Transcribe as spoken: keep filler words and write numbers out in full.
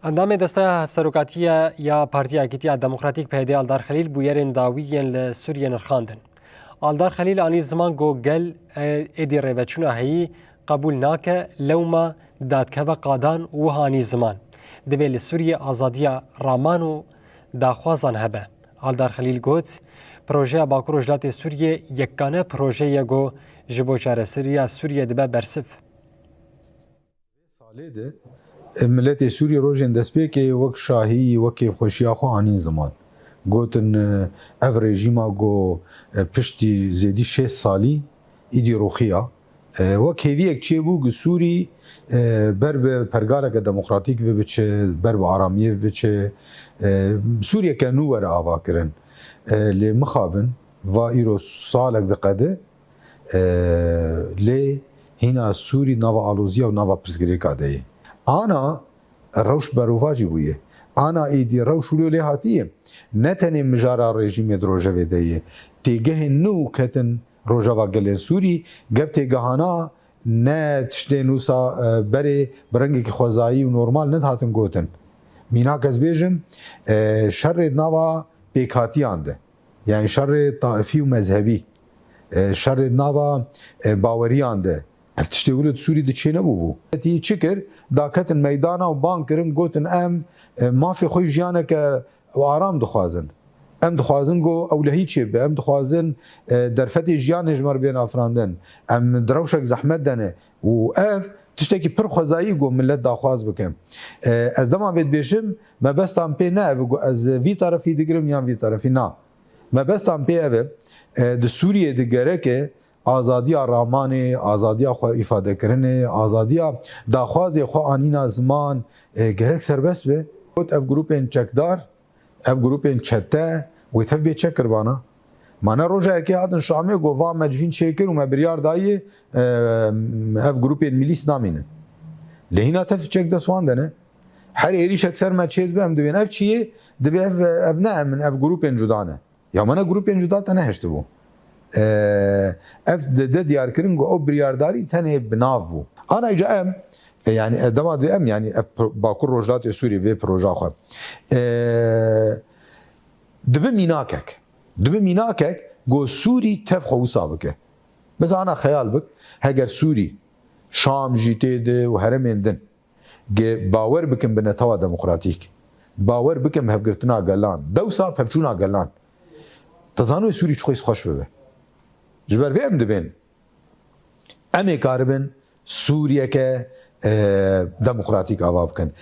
Endamê Desteya Hevserokatiye ya Partiya Yekîtiya Demokratîk P Y D Aldar Xelîl bûyerên dawî yên li Sûriyê nirxandin. Aldar Xelîl anî ziman ku gel ê êdî rêveçûna heyî qebûl nake, lewma dadkeve qadan û wiha anî ziman, divê li Sûriyê azadiya raman û daxwazan hebe. Aldar Xelîl got, projeya Bakur Rojhilatê Sûriyê yekane projeyê ye ku ji bo çareseriya Sûriyê dibe bersiv. Salê de, e, miletê Sûrî rojên destpêkê wek şahî, wek kêfxweşiya xwe anîn ziman. Gotin, e, ev rejîma ku, e, piştî zêdî şêst salî îdî rûxiya. E, wek hêviyek çêbû ku Sûrî, e, ber bi pergaleke demokratîk ve biçe, ber bi aramiyê ve biçe, e, Sûriyeke nû were avakirin. E, lê mixabin, va îro salek diqede, e, lê hîna Sûrî nava aloziya û nava pirsgirêka de ye. Ana rewş berovajî bûye. Ana êdî rewş wilo lê hatiye. Ne tenê mijara rejîmê di rojevê de ye. Têgehên nû ketin rojeva gelên Sûrî. Gev têgehana ne tiştên wisa, e, berê bi rengekî xwezayî û normal nedihatin gotin. Mînak ez bêjim, e, şerê di nava pêkhatiyan de. Yani şerê taifî û mezhebî, e, şerê di nava, e, baweriyan de. Ev tiştê wilo di Sûrî de çênebûbû. Tî çi kir? Daketin meydana û bang kirin, gotin, em, e, mafê xwe jiyaneke aram dixwazin. Em dixwazin ku ewlehî çêbe, em dixwazin, e, derfetê jiyanê ji me re bên afirandin. Em di rewşek zehmet de ne. Û ev tiştekî pir xwezayî ku millet daxwaz bike. E, ez dema vê dibêjim, mebesta min pê ne ev e ku ez vî terefî digirim yan vî terefî, na. Mebesta min pê ev e, e, di Sûriyê de gereke azadiya ramanê, azadiya xwe îfadekirinê, azadiya daxwazê xwe anîna ziman, e, gerek serbest be. Got ev grûpên çekdar, ev grûpên çete wê tev bê çek kirbana. Ma ne roja yekê hatin Şamê got, va me civîn çêkir û me biryar dayê, e, ev grûpên milîs namînin. Lê hîna tev çek dest wan de ne. Her êrîşek ser me çêdibe, em dibên ev çi ye? Dibê ev, ev ne em in, ev grûpên cuda ne. Ya me ne grûpên cuda te nehiştibû. E, ev dide diyarkirin ku ew biryardarî tenê bi nav bû. Ana îca em, e, yani, e, dema dibê em, yani, ev pro-, Bakur Rojhilatê Sûrî vê proja xwe. E, dibi mînakek. Dibi mînakek ku Sûrî tev xwe wisa bike. Bes ana xeyal bik, heger Sûrî, Şam jî tê de û herêmên din, ge bawer bikin bi netewa demokratîk, bawer bikin bi hevgirtina gelan, dewsa pevçûna gelan. Te zanibê Sûrî çi xweş bibe. Ji ber vê em dibên. Em ê karibin Sûriyeke, e, demokratîk ava bikin.